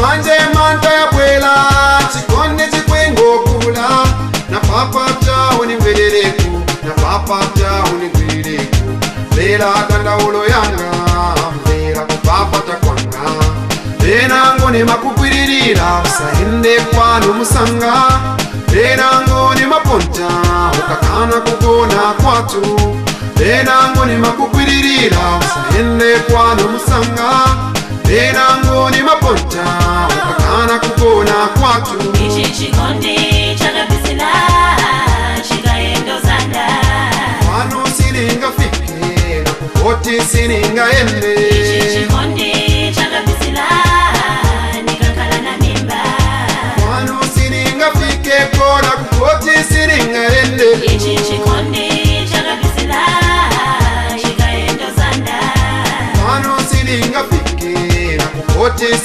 Manje manta yabwela chikonde chikwengokula na papa chawo nimverereku na papa chawo nigwireku mvera dandaulo yanga mvera kupapata kwanga enango nemakugwiririra usaende kwano musanga enango nemaponta ukakana kugona kwatu enango nemakugwiririra usaende kwano musanga enango nemaponta ukakana kugona kwatu. Ichi chikondi chakabisila chikaendozanda kwano siningafike nakukoti siningaende. Ichi chikondi chakabisila nikakhala na mimba kwano siningafike kona kukoti siningaende. Ichi chikondi chakabisila chikaendozanda kwano siningafike nakukoti.